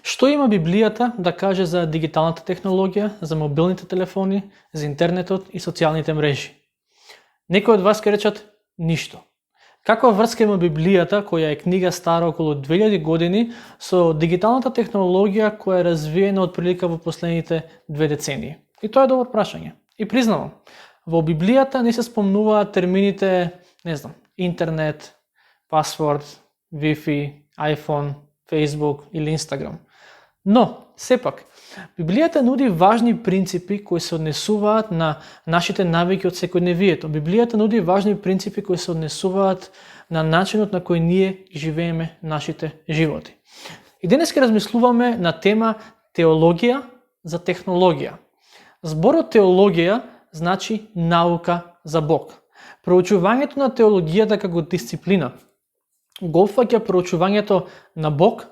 Што има Библијата да каже за дигиталната технологија, за мобилните телефони, за интернетот и социјалните мрежи? Некои од вас ќе речат ништо. Каква врска има Библијата, која е книга стара околу 2000 години, со дигиталната технологија која е развиена од прилика во последните 2 децении? И тоа е добро прашање. И признавам, во Библијата не се спомнуваат термините, интернет, пасворд, Wi-Fi, iPhone, Facebook или Instagram. Но, сепак, Библијата нуди важни принципи кои се однесуваат на нашите навики од секојдневието. Библијата нуди важни принципи кои се однесуваат на начинот на кој ние живееме нашите животи. И денес ќе размислуваме на тема теологија за технологија. Зборот теологија значи наука за Бог. Проучувањето на теологијата како дисциплина го опфаќа проучувањето на Бог,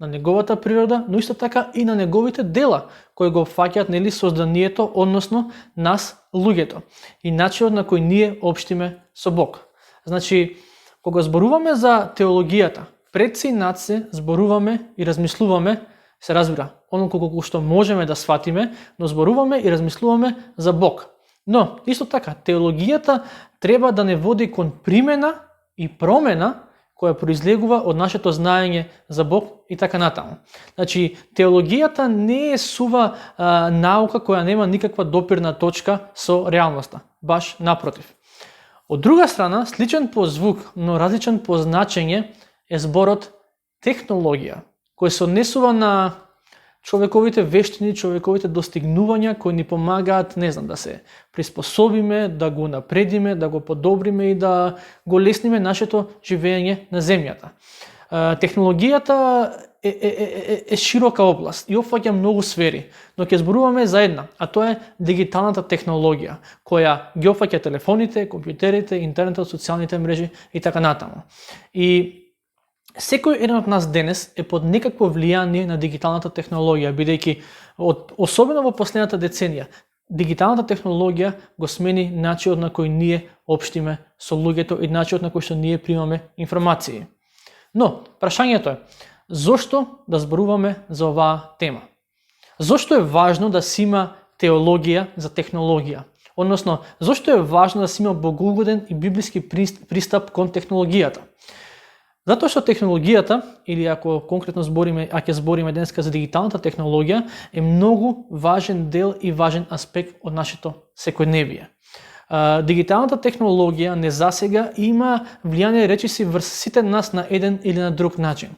на неговата природа, но исто така и на неговите дела, кои го опфаќаат созданието, односно нас, луѓето, и начинот на кој ние општиме со Бог. Значи, кога зборуваме за теологијата, пред се и над се зборуваме и размислуваме, се разбира, оно колку што можеме да сватиме, но зборуваме и размислуваме за Бог. Но, исто така, теологијата треба да не води кон примена и промена која произлегува од нашето знаење за Бог и така натаму. Значи, теологијата не е сува наука која нема никаква допирна точка со реалноста, баш напротив. Од друга страна, сличен по звук, но различен по значење е зборот технологија, кој се однесува на човековите вештини, човековите достигнувања кои ни помагаат, да се приспособиме, да го напредиме, да го подобриме и да го лесниме нашето живење на земјата. Технологијата е широка област и опфаќа многу сфери, но ќе зборуваме за една, а тоа е дигиталната технологија, која ги опфаќа телефоните, компјутерите, интернетот, социјалните мрежи и така натаму. И секој еден од нас денес е под некакво влијание на дигиталната технологија, бидејќи особено во последната деценија, дигиталната технологија го смени начинот на кој ние општиме со луѓето и начинот на кој што ние примаме информации. Но, прашањето е, зошто да зборуваме за оваа тема? Зошто е важно да се има теологија за технологија? Односно, зошто е важно да се има богоугоден и библиски пристап кон технологијата? Затоа што технологијата, или ако конкретно ќе збориме денеска за дигиталната технологија, е многу важен дел и важен аспект од нашето секојдневие. Дигиталната технологија не засега има влијание речиси врз сите нас на еден или на друг начин.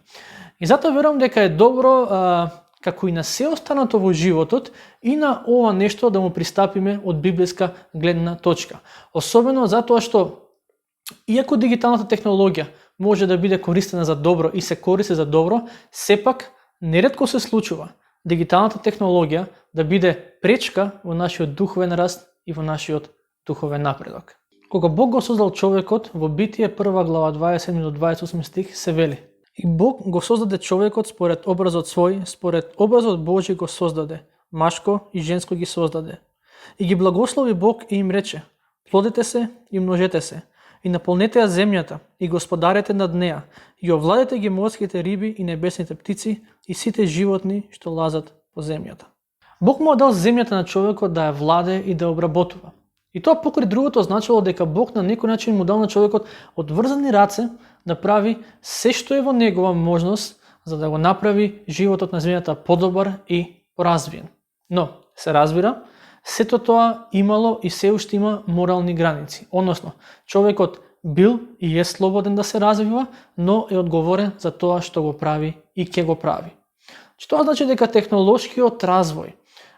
И затоа верувам дека е добро, како и на се останато во животот, и на ова нешто да му пристапиме од библиска гледна точка. Особено затоа што, иако дигиталната технологија може да биде користена за добро и се користи за добро, сепак неретко се случува дигиталната технологија да биде пречка во нашиот духовен раст и во нашиот духовен напредок. Кога Бог го создал човекот, во Битие 1 глава 27 до 28 стих се вели: И Бог го создаде човекот според образот свој, според образот Божи го создаде, машко и женско ги создаде. И ги благослови Бог и им рече: Плодете се и множете се, и наполнете ја земјата, и господарете над неа, и овладете ги морските риби и небесните птици, и сите животни што лазат по земјата. Бог му дал земјата на човекот да ја владе и да ја обработува. И тоа покрај другото значило дека Бог на некој начин му дал на човекот одврзани раце да прави се што е во негова можност, за да го направи животот на земјата подобар и поразвиен. Но, се разбира, сето тоа имало и се уште има морални граници. Односно, човекот бил и е слободен да се развива, но е одговорен за тоа што го прави и ќе го прави. Тоа значи дека технолошкиот развој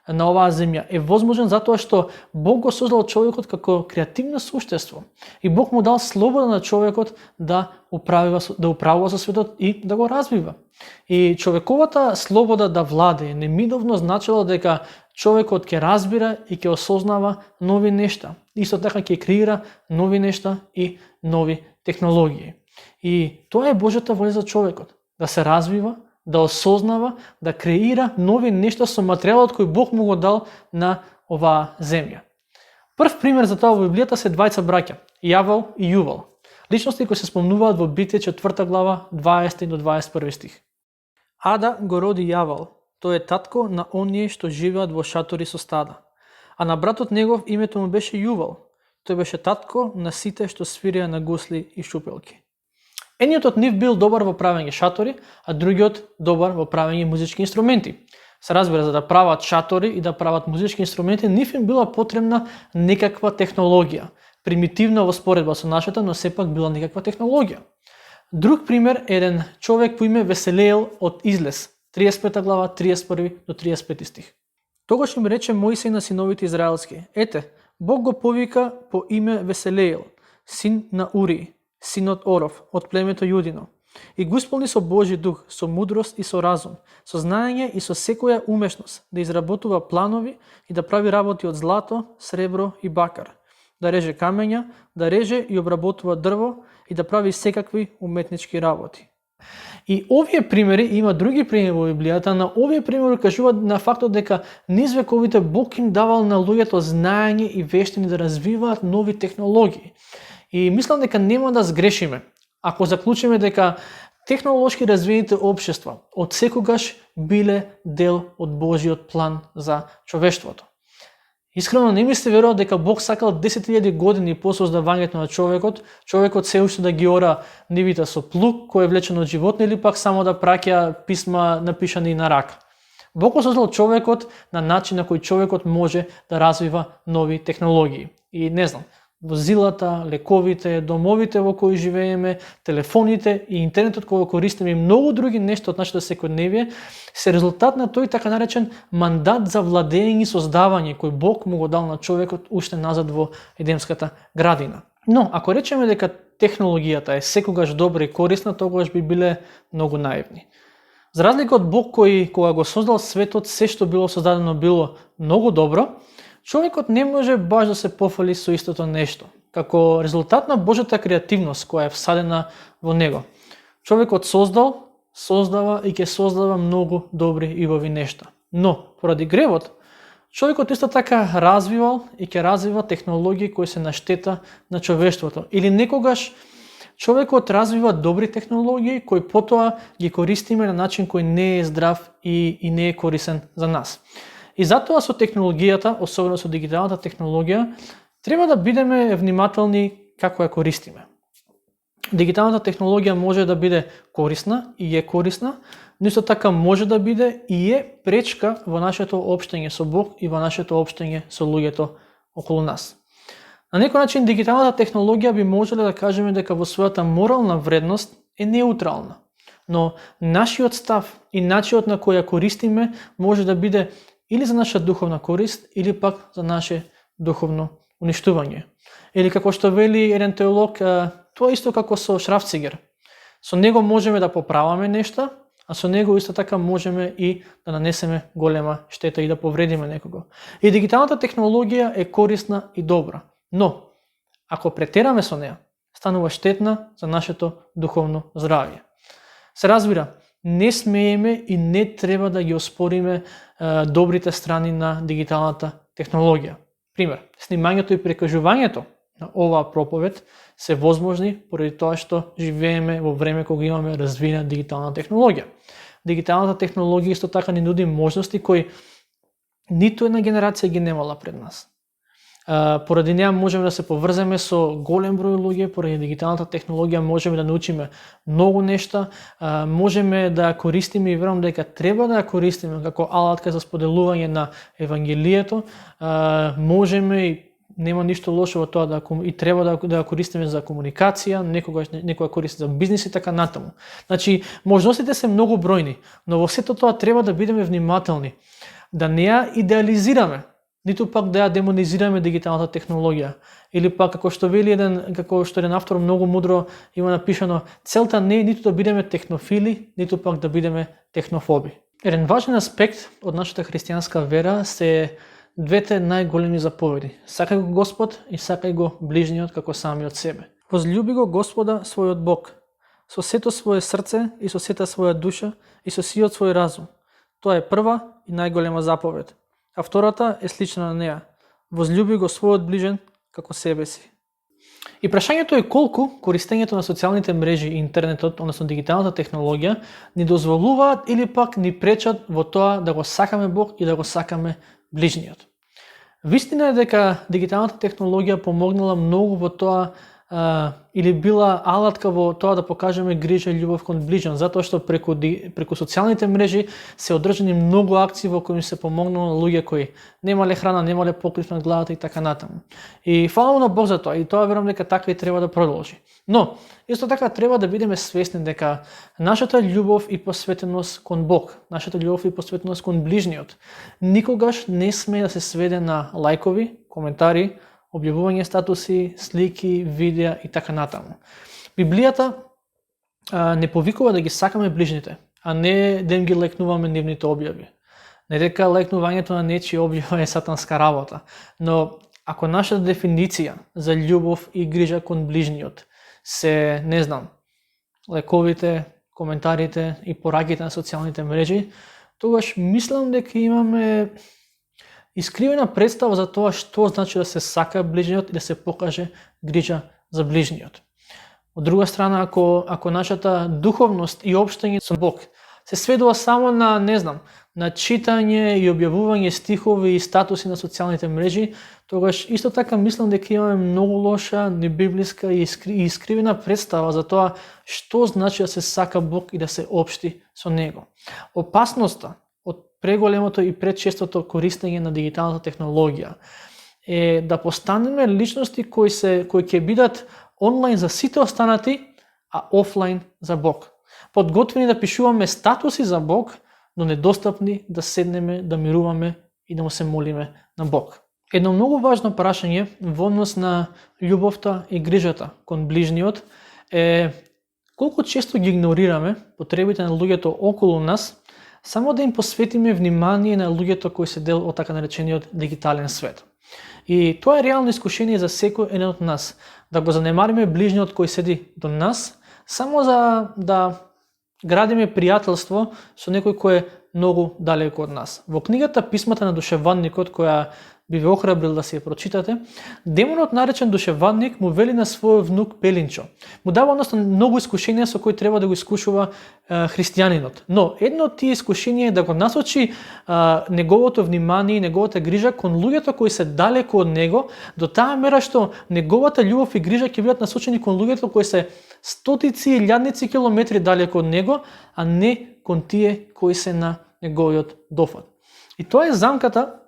на оваа земја е возможен затоа што Бог го создал човекот како креативно суштество и Бог му дал слобода на човекот да управува со светот и да го развива. И човековата слобода да владее немидовно значило дека човекот ќе разбира и ќе осознава нови нешта. Исто така ќе креира нови нешта и нови технологии. И тоа е Божјата воља за човекот, да се развива, да осознава, да креира нови нешта со материјалот кој Бог му го дал на оваа земја. Прв пример за тоа во Библијата се двајца браќа, Јавал и Јувал. Личности кои се спомнуваат во Битие 4 глава 20 до 21 стих. Ада го роди Јавал, тој е татко на оние што живеат во шатори со стада. А на братот негов името му беше Јувал, тој беше татко на сите што свирија на гусли и шупелки. Едниот од нив бил добар во правење шатори, а другиот добар во правење музички инструменти. Се разбира, за да прават шатори и да прават музички инструменти, нив им била потребна некаква технологија. Примитивна во споредба со нашата, но сепак била некаква технологија. Друг пример е еден човек по име Веселеел од Излез, 35 глава, 31 до 35 стих. Тогаш им рече Мојсей на синовите израелски: Ете, Бог го повика по име Веселеел, син на Ури, син од Оров, од племето Јудино, и го исполни со Божи дух, со мудрост и со разум, со знаење и со секоја умешност, да изработува планови и да прави работи од злато, сребро и бакар, да реже камења, да реже и обработува дрво и да прави секакви уметнички работи. И овие примери, има други примери во Библијата, на овие примери кажуваат на фактот дека низ вековите Бог им давал на луѓето знаење и вештини да развиваат нови технологии. И мислам дека нема да сгрешиме ако заклучиме дека технолошки развиените општества од секогаш биле дел од Божиот план за човештвото. Искрено не ми се верува дека Бог сакал 10.000 години по создавањето на човекот се уште да ги ора нивите со плуг кој е влечен од животни или пак само да праќа писма напишани на рака. Бог го создал човекот на начин на кој човекот може да развива нови технологии. И не знам, возилата, лековите, домовите во кои живееме, телефоните и интернетот кој го користиме и многу други нешта од нашата секојдневие се резултат на тој така наречен мандат за владење и создавање кој Бог му го дал на човекот уште назад во Едемската градина. Но, ако речеме дека технологијата е секогаш добра и корисна, тогаш би биле многу наивни. За разлика од Бог кој кога го создал светот, се што било создадено било многу добро, човекот не може баш да се пофали со истото нешто, како резултат на Божјата креативност која е всадена во него. Човекот создава и ќе создава многу добри и убави нешта. Но, поради гревот, човекот исто така развивал и ќе развива технологии кои се на штета на човештвото. Или некогаш човекот развива добри технологии кои потоа ги користиме на начин кој не е здрав и не е корисен за нас. И затоа со технологијата, особено со дигиталната технологија, треба да бидеме внимателни како ја користиме. Дигиталната технологија може да биде корисна и е корисна, но исто така може да биде и е пречка во нашето општење со Бог и во нашето општење со луѓето околу нас. На некој начин дигиталната технологија би можеле да кажеме дека во својата морална вредност е неутрална, но нашиот став и начинот на кој ја користиме може да биде или за наша духовна корист, или пак за наше духовно уништување. Или како што вели еден теолог, тоа исто како со шрафцигер. Со него можеме да поправаме нешта, а со него исто така можеме и да нанесеме голема штета и да повредиме некого. И дигиталната технологија е корисна и добра, но ако претераме со неа, станува штетна за нашето духовно здравје. Се разбира, не смееме и не треба да ги оспориме добрите страни на дигиталната технологија. Пример, снимањето и прикажувањето на оваа проповед се возможни поради тоа што живееме во време кога имаме развиена дигитална технологија. Дигиталната технологија исто така ни нуди можности кои ниту една генерација ги немала пред нас. Поради неа можеме да се поврземе со голем број луѓе, поради дигиталната технологија можеме да научиме многу нешта, можеме да ја користиме и верувам дека треба да ја користиме како алатка за споделување на евангелието, можеме и нема ништо лошо во тоа и треба да ја користиме за комуникација, некоја користи за бизнис и така натаму. Значи, можностите се многу бројни, но во сето тоа треба да бидеме внимателни, да не ја идеализираме, ниту пак да ја демонизираме дигиталната технологија. Или пак, како што еден автор многу мудро има напишано, целта не е ниту да бидеме технофили, ниту пак да бидеме технофоби. Еден важен аспект од нашата христијанска вера се двете најголеми заповеди. Сакај го Господ и сакај го ближниот како самиот себе. Возлюби го Господа својот Бог, со сето свое срце и со сета своја душа и со сиот свој разум. Тоа е прва и најголема заповед. А втората е слична на неа. Возлюби го својот ближен како себе си. И прашањето е колку користењето на социјалните мрежи и интернетот, односно дигиталната технологија, ни дозволуваат или пак ни пречат во тоа да го сакаме Бог и да го сакаме ближниот. Вистина е дека дигиталната технологија помогнала многу во тоа или била алатка во тоа да покажеме грижа и љубов кон ближен, затоа што преку социјалните мрежи се одржани многу акции во кои се помогнало луѓе кои немале храна, немале покрив над главата и така натаму. И фала на Бог за тоа, и тоа верувам дека така и треба да продолжи. Но исто така треба да бидеме свесни дека нашата љубов и посветеност кон Бог, нашата љубов и посветеност кон ближниот никогаш не смее да се сведе на лајкови, коментари, објавување статуси, слики, видеа и така натаму. Библијата не повикува да ги сакаме ближните, а не да им ги лекнуваме нивните објави. Не дека лекнувањето на нечија објава е сатанска работа, но ако нашата дефиниција за љубов и грижа кон ближниот се, не знам, лековите, коментарите и пораките на социјалните мрежи, тогаш мислам дека имаме искривена представа за тоа што значи да се сака ближниот и да се покаже грижа за ближниот. Од друга страна, ако нашата духовност и општење со Бог се сведува само на, не знам, на читање и објавување стихови и статуси на социјалните мрежи, тогаш исто така мислам дека имаме многу лоша, небиблиска и искривена представа за тоа што значи да се сака Бог и да се општи со Него. Опасноста од преголемото и пречестото користење на дигиталната технологија е да постанеме личности кои ќе бидат онлайн за сите останати, а офлайн за Бог. Подготвени да пишуваме статуси за Бог, но недостапни да седнеме, да мируваме и да му се молиме на Бог. Едно многу важно прашање во однос на љубовта и грижата кон ближниот е колку често ги игнорираме потребите на луѓето околу нас, само да им посветиме внимание на луѓето кои се дел од така наречениот дигитален свет. И тоа е реално искушение за секој еден од нас, да го занемариме ближниот кој седи до нас, само за да градиме пријателство со некој кој е многу далеко од нас. Во книгата Писмата на душевадникот, која би ве охрабрил да си ја прочитате, демонот наречен душевадник му вели на својот внук Пелинчо. Му дава односно многу искушенија со кои треба да го искушува христијанинот. Но едно од тие искушенија е да го насочи неговото внимание и неговата грижа кон луѓето кои се далеко од него, до таа мера што неговата љубов и грижа ќе бидат насочени кон луѓето кои се стотици и илјадници километри далеко од него, а не кон тие кои се на неговиот дофат. И тоа е замката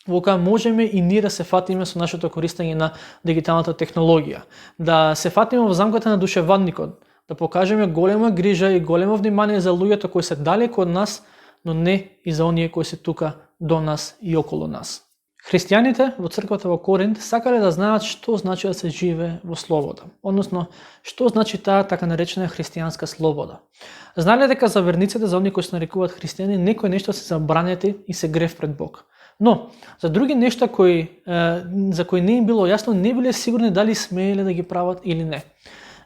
во која можеме и ние да се фатиме со нашето користење на дигиталната технологија. Да се фатиме во замката на душевадникот, да покажеме голема грижа и големо внимание за луѓето кои се далеко од нас, но не и за оние кои се тука до нас и околу нас. Христијаните во црквата во Коринт сакале да знаат што значи да се живее во слобода, односно што значи таа така наречена христијанска слобода. Знаеле дека за верниците, за оние кои се нарекуваат христијани, некои нешта се забранети и се грев пред Бог. Но за други нешта за кои не им било јасно, не биле сигурни дали смееле да ги прават или не.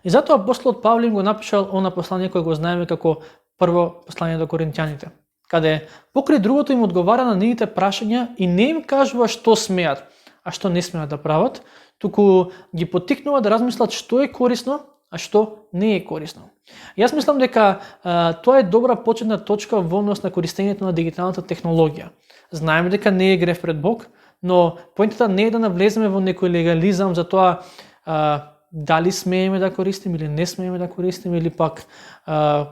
И затоа апостолот Павле им го напишал она послание кое го знаеме како прво послание до коринтјаните, каде покрај другото им одговара на нивните прашања и не им кажува што смеат, а што не смеат да прават, туку ги поттикнува да размислат што е корисно, а што не е корисно. Јас мислам дека тоа е добра почетна точка во однос на користењето на дигиталната технологија. Знаеме дека не е грев пред Бог, но поентата не е да навлеземе во некој легализам за тоа дали смееме да користиме или не смееме да користиме, или пак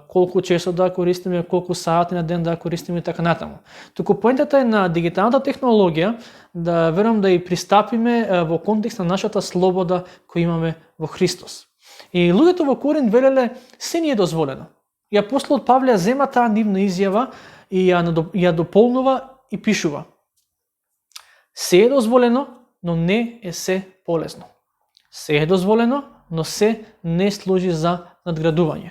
колку често да користиме, колку сати на ден да користиме и така натаму. Туку поентата е на дигиталната технологија да верувам да ја пристапиме во контекст на нашата слобода која имаме во Христос. И луѓето во Коринт велеле се ни е дозволено. И апостолот Павле зема таа нивна изјава и ја дополнува и пишува: се е дозволено, но не е се полезно. Се е дозволено, но се не служи за надградување.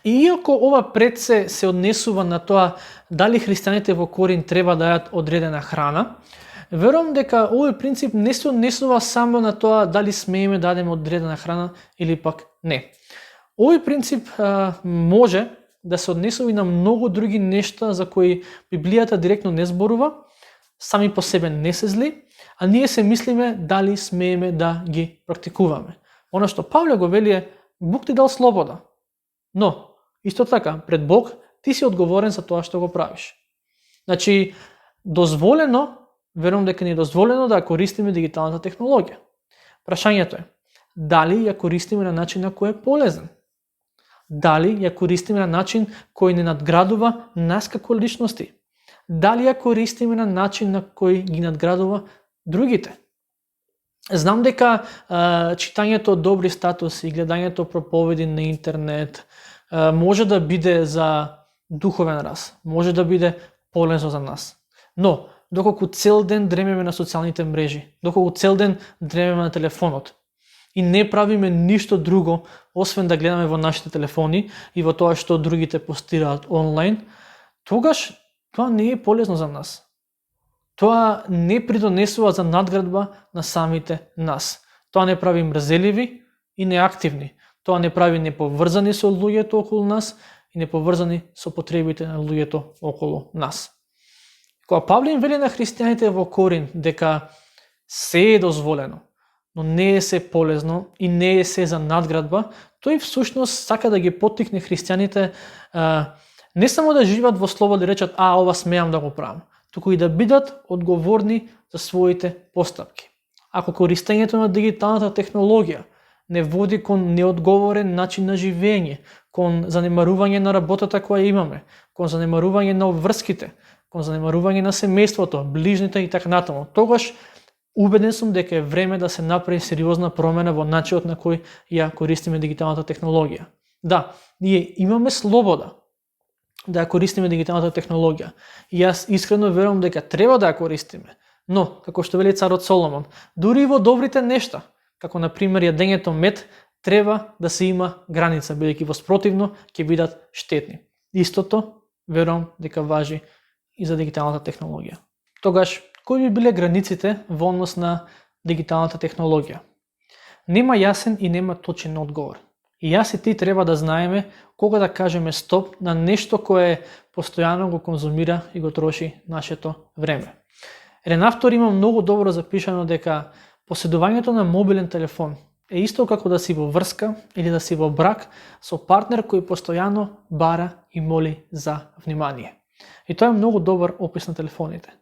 И иако ова пред се однесува на тоа дали христијаните во Коринт треба да јадат одредена храна, верувам дека овој принцип не се однесува само на тоа дали смееме да јадеме одредена храна или пак не. Овој принцип може да се однесува и на многу други нешта за кои Библијата директно не зборува, сами по себе не се зли, а ние се мислиме дали смееме да ги практикуваме. Оно што Павле го вели е, Бог ти дал слобода. Но, исто така, пред Бог ти си одговорен за тоа што го правиш. Значи, дозволено, верувам дека не е дозволено да користиме дигиталната технологија. Прашањето е, дали ја користиме на начин на кој е полезен? Дали ја користиме на начин кој не надградува нас како личности? Дали ја користиме на начин на кој ги надградува другите? Знам дека читањето добри статуси, гледањето проповеди на интернет може да биде за духовен раз, може да биде полезно за нас. Но, доколку цел ден дремеме на социјалните мрежи, доколку цел ден дремеме на телефонот и не правиме ништо друго, освен да гледаме во нашите телефони и во тоа што другите постираат онлайн, тогаш тоа не е полезно за нас. Тоа не придонесува за надградба на самите нас. Тоа не прави мрзеливи и неактивни. Тоа не прави неповрзани со луѓето околу нас и неповрзани со потребите на луѓето околу нас. Кога Павле им вели на христијаните во Корин дека се е дозволено, но не е се полезно и не е се за надградба, тој всушност сака да ги поттикне христијаните не само да живеат во слобода и речат, ова смеам да го правам, туку и да бидат одговорни за своите постапки. Ако користењето на дигиталната технологија не води кон неодговорен начин на живење, кон занемарување на работата која имаме, кон занемарување на обврските, кон занемарување на семејството, ближните и така натаму, тогаш убеден сум дека е време да се направи сериозна промена во начинот на кој ја користиме дигиталната технологија. Да, ние имаме слобода да ја користиме дигиталната технологија. И јас искрено верувам дека треба да ја користиме. Но, како што вели царот Соломон, дури и во добрите нешта, како на пример јадењето мед, треба да се има граница, бидејќи во спротивно ќе бидат штетни. Истото верувам дека важи и за дигиталната технологија. Тогаш, кои би биле границите во однос на дигиталната технологија? Нема јасен и нема точен одговор. И јас и ти треба да знаеме кога да кажеме стоп на нешто кое постојано го конзумира и го троши нашето време. Еден автор има многу добро запишано дека поседувањето на мобилен телефон е исто како да си во врска или да си во брак со партнер кој постојано бара и моли за внимание. И тоа е многу добар опис на телефоните.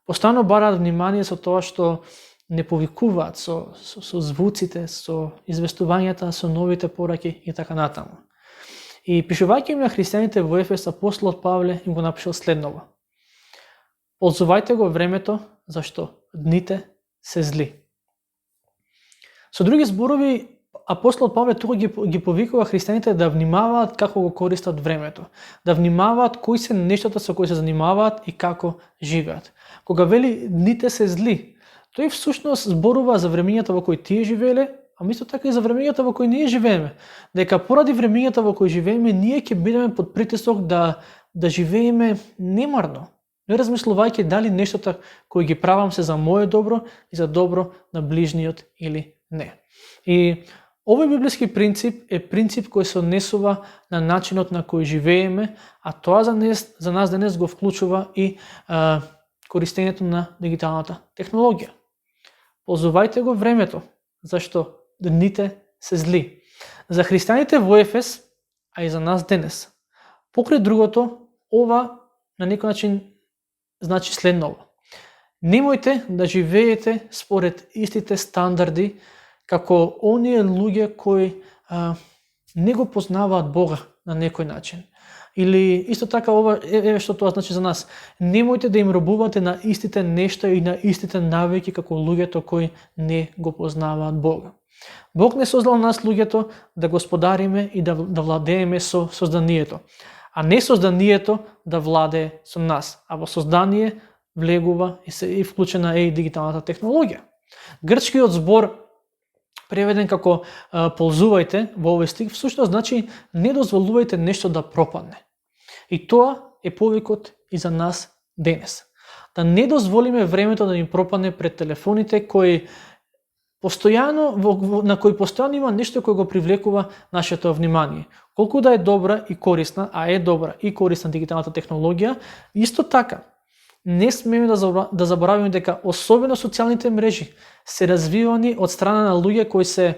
Постојано бараат внимание со тоа што не повикуваат со звуците, со известувањата, со новите пораки и така натаму. И пишувајќи им на христијаните во Ефес, апостолот Павле им го напишал следново. Ползувајте го времето, зашто дните се зли. Со други зборови, апостолот Павле тука ги повикува христијаните да внимаваат како го користат времето, да внимаваат кои се нештата со кои се занимаваат и како живеат. Кога вели дните се зли, тој всушност зборува за времењата во кои тие живееле, а исто така и за времењата во кои ние живееме. Дека поради времењата во кои живееме, ние ќе бидеме под притисок да живееме немарно, не размислувајќи дали нештата кои ги правам се за моје добро и за добро на ближниот или не. И овој библиски принцип е принцип кој се однесува на начинот на кој живееме, а тоа за нас денес го вклучува и користењето на дигиталната технологија. Ползувајте го времето, зашто дните се зли. За христијаните во Ефес, а и за нас денес, покрај другото, ова на некој начин значи следново. Немојте да живеете според истите стандарди како оние луѓе кои не го познаваат Бога на некој начин. Или исто така ова еве што тоа значи за нас. Немојте да им робувате на истите нешта и на истите навики како луѓето кои не го познаваат Бога. Бог не создал нас луѓето да господариме и да владееме со созданието, а не созданието да владее со нас. А во создание влегува и се и вклучена е и дигиталната технологија. Грчкиот збор преведен како ползувајте во овој стих всушност значи не дозволувајте нешто да пропадне. И тоа е повикот и за нас денес. Да не дозволиме времето да ни пропадне пред телефоните кои на кои постојано има нешто кој го привлекува нашето внимание. Колку да е добра и корисна, а е добра и корисна дигиталната технологија, исто така Не смееме да заборавиме дека особено социјалните мрежи се развивани од страна на луѓе кои се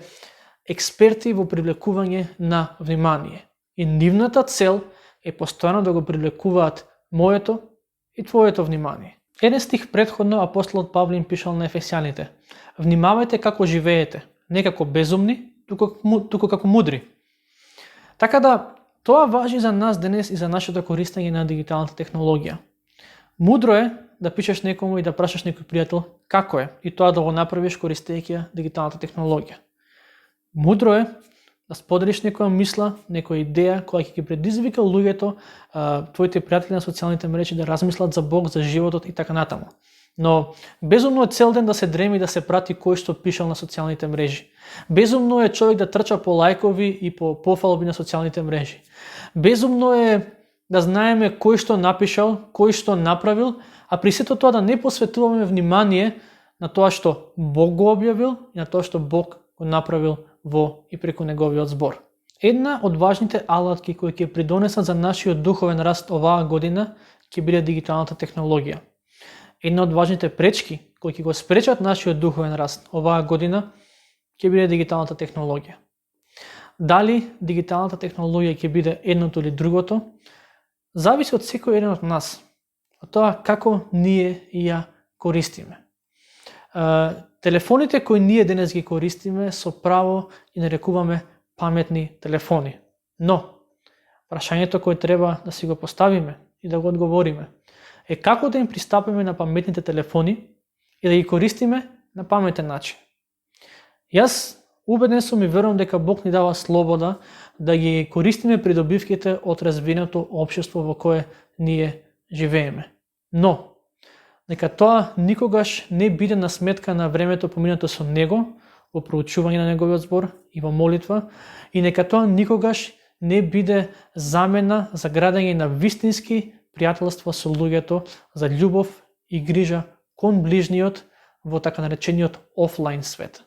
експерти во привлекување на внимание. И нивната цел е постојано да го привлекуваат моето и твоето внимание. Еден стих предходно апостолот Павле им пишал на ефесјаните: внимавајте како живеете, не како безумни, туку како мудри. Така да, тоа важи за нас денес и за нашето користење на дигиталната технологија. Мудро е да пишеш некому и да прашаш некој пријател како е, и тоа да го направиш користејќи дигиталната технологија. Мудро е да споделиш некоја мисла, некоја идеја која ќе ги предизвика луѓето, твоите пријатели на социјалните мрежи да размислат за Бог, за животот и така натаму. Но безумно е цел ден да се дреми да се прати кој што пишал на социјалните мрежи. Безумно е човек да трча по лајкови и по пофалби на социјалните мрежи. Безумно е да знаеме кој што напишал, кој што направил, а при сето тоа да не посветуваме внимание на тоа што Бог го објавил и на тоа што Бог го направил во и преку неговиот збор. Една од важните алатки кои ќе придонесат за нашиот духовен раст оваа година ќе биде дигиталната технологија. Една од важните пречки кои ќе го спречат нашиот духовен раст оваа година ќе биде дигиталната технологија. Дали дигиталната технологија ќе биде едното или другото, зависи од секој еден од нас, од тоа како ние ја користиме. Телефоните кои ние денес ги користиме со право и нарекуваме паметни телефони. Но, прашањето кое треба да си го поставиме и да го одговориме е како да им пристапиме на паметните телефони и да ги користиме на паметен начин. Јас убеден сум и верувам дека Бог ни дава слобода да ги користиме придобивките од развиеното општество во кое ние живееме. Но, нека тоа никогаш не биде на сметка на времето поминато со Него, во проучување на Неговиот збор и во молитва, и нека тоа никогаш не биде замена за градење на вистински пријателство со луѓето, за љубов и грижа кон ближниот во така наречениот офлайн свет.